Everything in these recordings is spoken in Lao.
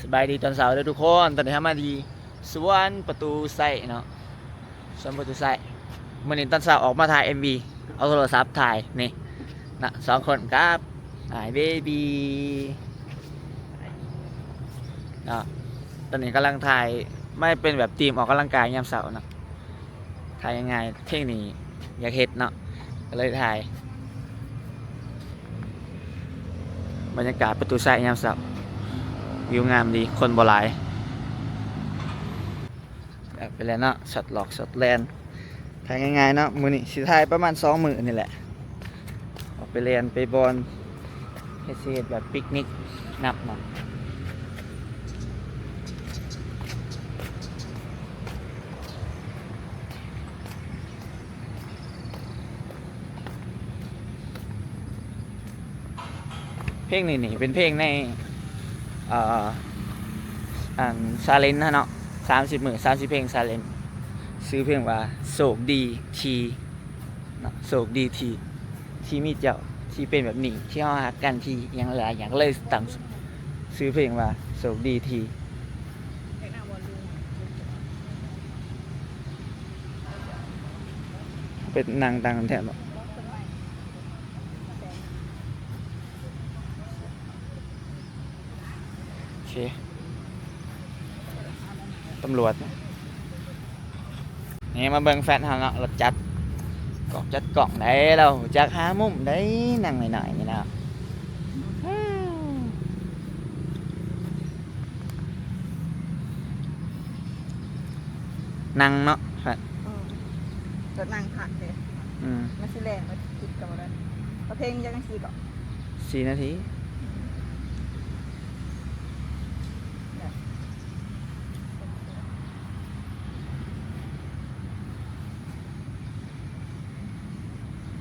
ສະບາຍດີຕອນເຊົ້າເດີທຸກຄົນ. ຕອນນີ້ເຮົາມາທີ່ສວນປະຕູໄຊເນາະ, ສວນປະຕູໄຊ. ມື້ນີ້ຕອນເຊົ້າອອກມາຖ່າຍເອັມວີ ເອົາໂທລະສັບຖ່າຍນີ້ນະ ສອງຄົນກັບອ້າຍເບບີເນາະ. ຕອນນີ້ກຳລັງຖ່າຍ ມັນເປັນແບບທີມອອກກຳລັງກາຍຍາມເຊົ້າເນາະ. ຖ່າຍງ່າຍໆ ເພງນີ້ຢາກເຮັດເນາະ ກໍເລີຍຖ່າຍ. ບັນຍາກາດປະຕູໄຊຍາມເຊົ້າ ວິວງາມດີ ຄົນບໍ່ຫຼາຍ. ອອກໄປແລ່ນເນາະ ຊັອດຫຼອກຊັອດແລ່ນ ຖ່າຍງ່າຍໆເນາະ. ມື້ນີ້ຊິຖ່າຍປະມານສອງມື້ນີ້ແຫຼະ ອອກໄປແລ່ນໄປບ່ອນ ເຮັດ ຊິເຮັດແບບປິກນິກນຳເນາະ. ເພງນີ້ນີ້ເປັນເພງໃນ ເອີ ອັນຊາເລນນະເນາະ ສາມສິບມື້ ສາມສິບເພງຊາເລນ. ຊື່ເພງວ່າໂຊກດີທີ່ ເນາະ ໂຊກດີທີ່ ທີ່ມີເຈົ້າ ທີ່ເປັນແບບນີ້ ທີ່ເຮົາຮັກກັນ ທີ່ຫຍັງຫຼາຍໆຢ່າງ ກໍເລີຍຕັ້ງຊື່ເພງວ່າໂຊກດີທີ່. ເປັນນັ່ງຕັ້ງແທ້ບໍ່? ໂອເຄ ຕຳຫຼວດ ນີ້ມາເບິ່ງແຟນເຮົາເນາະ ລາວຈັດກ້ອງຈັດກ້ອງໄດ້ ລາວຮູ້ຈັກຫາມຸມໄດ້ ນັ່ງໜ້ອຍໆນີ້ນະ ນັ່ງເນາະແຟນ. ເອີ ກໍນັ່ງພັກເດ້ ອືມ ມັນຊິແລ່ນມາຄິດກໍບໍ່ໄດ້. ເອົາເພງຈັກນາທີກໍ ສີ່ນາທີ.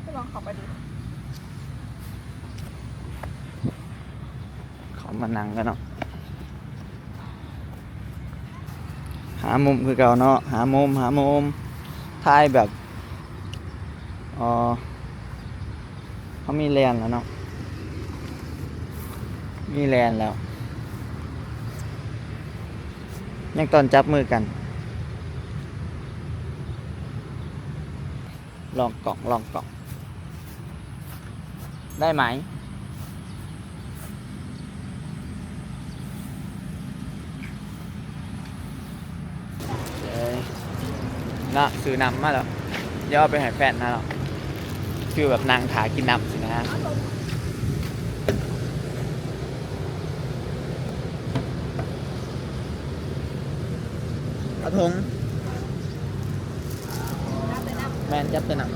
ກໍລອງເຂົ້າໄປດູ ເຂົ້າມານັ່ງກັນເນາະ. ຫາມຸມຄືເກົ່າເນາະ ຫາມຸມ ຫາມຸມ ຖ່າຍແບບ ເອີ ເຮົາມີແລນແລ້ວເນາະ ມີແລນແລ້ວ ຍັງຕອນຈັບມືກັນ. ລອງກ້ອງ ລອງກ້ອງ ໄດ້ໄໝ? ເອີ ເນາະ ຊື້ນ້ຳມາແລ້ວ ດຽວເອົາໄປໃຫ້ແຟນນະເນາະ ຄືແບບນັ່ງຖ້າກິນນ້ຳຊີ້ນະ. ເອົາຖົງ ແມ່ນ ຈັບແຕ່ນ້ຳ.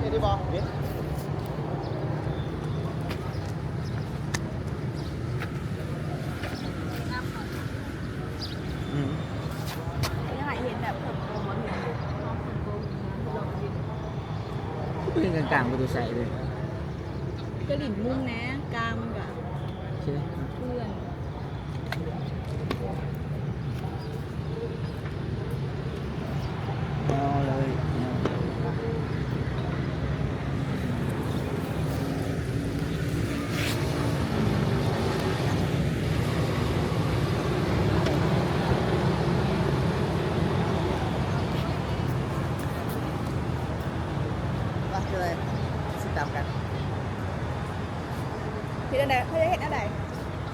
ເຮັດໄດ້ບໍ່? ເຮັດ ອືມ ຢາກໃຫ້ເຫັນແບບເພີ່ມເຕີມ ເຫັນເພິ່ນເຮັດ ຄືເປັນກາງໆ ປະຕູໃສເລີຍ ກະຫຼິ້ນມຸມແດ່ ກາງມັນກະ ໂອເຄ ເພື່ອນ ວ່າຄືຊິຕາມກັນ ເຮັດແນວໃດ? ເຂົາຈະເຮັດແນວໃດ?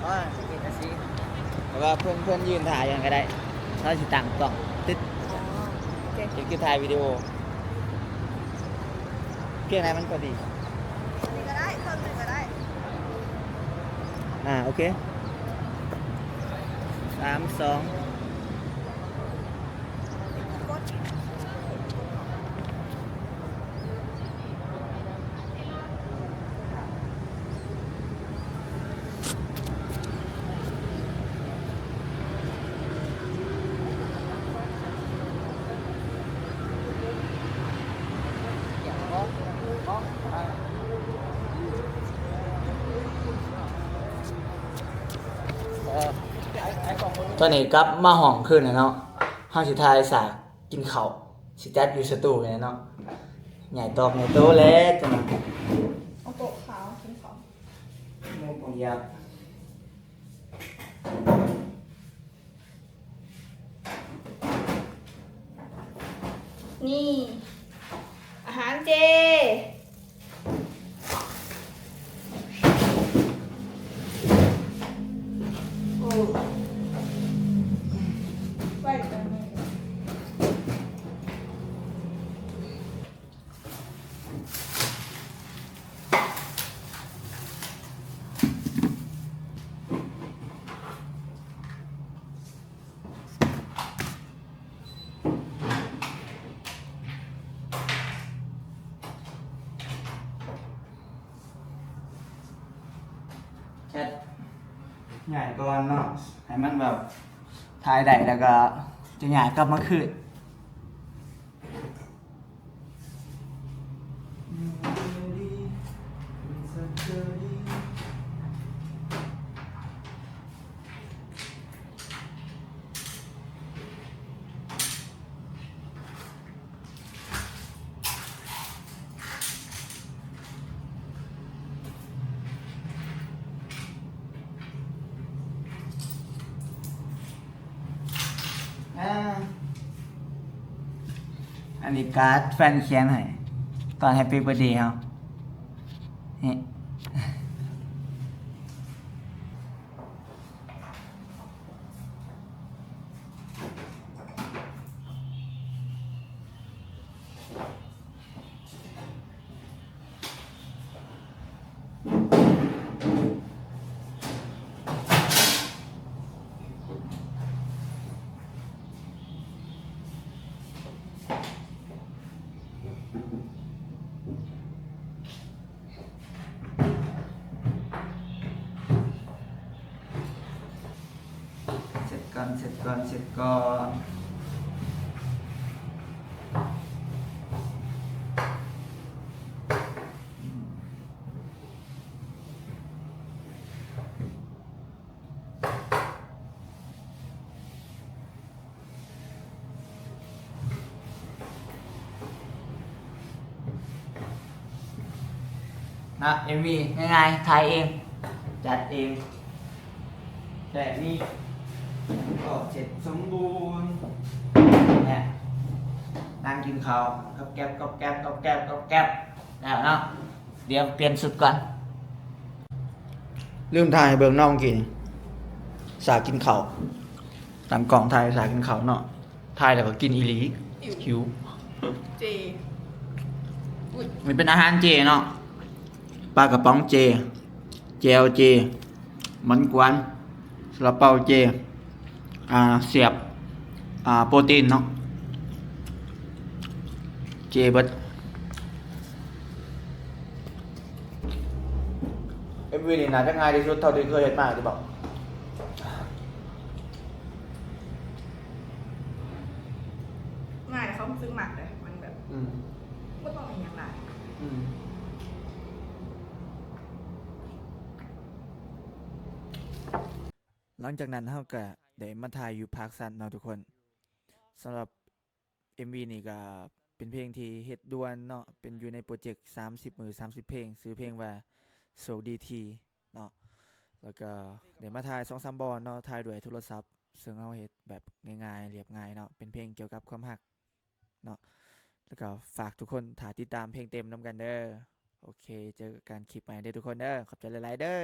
ອໍ ເຮັດຈັ່ງຊີ້ ແຕ່ວ່າເພິ່ນ ເພິ່ນຢືນຖ້າຢູ່ຫັ້ນກະໄດ້ ເຮົາຊິຕັ້ງກ້ອງ ຕຶດ ອໍ ໂອເຄ ເຮັດຄືຖ່າຍວິດີໂອ ພຽງໃດມັນພໍດີ? ນີ້ກະໄດ້ ເຄິ່ງໜຶ່ງກະໄດ້ ອ່າ ໂອເຄ ສາມ ສອງ ຕອນນີ້ກັບມາຫ້ອງຄືນແລ້ວເນາະ ເຮົາຊິຖ່າຍສາກ ກິນເຂົ້າ ຊິຈັດຢູ່ສະຕູນີ້ແຫຼະເນາະ ໃຫຍ່ຕອກໃຫຍ່ໂຕແຫຼະຈັ່ງ ເອົາໂຕະຂາວກິນເຂົ້າ ໝູກບໍ່ຢາກ ນີ້ ອາຫານເຈ. ແຊັດ ຍ້າຍກ່ອນເນາະ ໃຫ້ມັນແບບຖ່າຍໄດ້ ແລ້ວກະຈະຍ້າຍກັບມາຄືນ. ອາ ອັນນີ້ກາດແຟນຂຽນໃຫ້ ຕອນ Happy Birthday ເຮົາ ນີ້. ເຊັດກ່ອນ ເຊັດກ່ອນ ເຊັດກ່ອນ. ນະ ເອັມວີງ່າຍໆ ຖ່າຍເອງ ຈັດເອງ ແບບນີ້ກໍເສັດສົມບູນ ແລະ ນັ່ງກິນເຂົ້າ ກັອບແກັບ ກັອບແກັບ ກັອບແກັບ ກັອບແກັບ ແລ້ວເນາະ. ດຽວປ່ຽນຊຸດກ່ອນ ລືມຖ່າຍໃຫ້ເບິ່ງເນາະ ມື້ກີ້ນີ້ ສາກິນເຂົ້າ ຕັ້ງກ້ອງຖ່າຍສາກິນເຂົ້າເນາະ ຖ່າຍແລ້ວກໍກິນອີ່ຫຼີ ຫິວ ຫິວ ເຈ ອຸ້ຍ ມັນເປັນອາຫານເຈເນາະ ປາກະປ໋ອງເຈ ແຈ່ວເຈ ມັນກວນ ຊາລາເປົາເຈ ອ່າ ສຽບ ອ່າ ໂປຣຕີນເນາະ ເຈເບິດ. ວິນີ້ໜ້າຈະງ່າຍທີ່ສຸດເທົ່າທີ່ເຄີຍເຮັດມາ ຫຼືບໍ່? ງ່າຍ ເຂົາຮູ້ສຶກມັກເດ້ ມັນແບບ ອືມ ບໍ່ຕ້ອງອີຫຍັງຫຼາຍ ອືມ. ຫຼັງຈາກນັ້ນເຮົາກະໄດ້ມາຖ່າຍຢູ່ພາກສັ້ນເນາະທຸກຄົນ. ສຳລັບເອັມວີນີ້ກະເປັນເພງທີ່ເຮັດດ່ວນເນາະ ເປັນຢູ່ໃນໂປຣເຈັກສາມສິບມື້ສາມສິບເພງ ຊື່ເພງວ່າໂຊກດີທີເນາະ. ແລ້ວກະໄດ້ມາຖ່າຍສອງສາມບ່ອນເນາະ ຖ່າຍດ້ວຍໂທລະສັບ ເຊິ່ງເຮົາເຮັດແບບງ່າຍໆ ລຽບງ່າຍເນາະ ເປັນເພງກ່ຽວກັບຄວາມຮັກເນາະ. ແລ້ວກະຝາກທຸກຄົນຖ້າຕິດຕາມເພງເຕັມນຳກັນເດີ. ໂອເຄ ເຈີກັນຄລິບໃໝ່ເດີທຸກຄົນເດີ ຂອບໃຈຫຼາຍໆເດີ.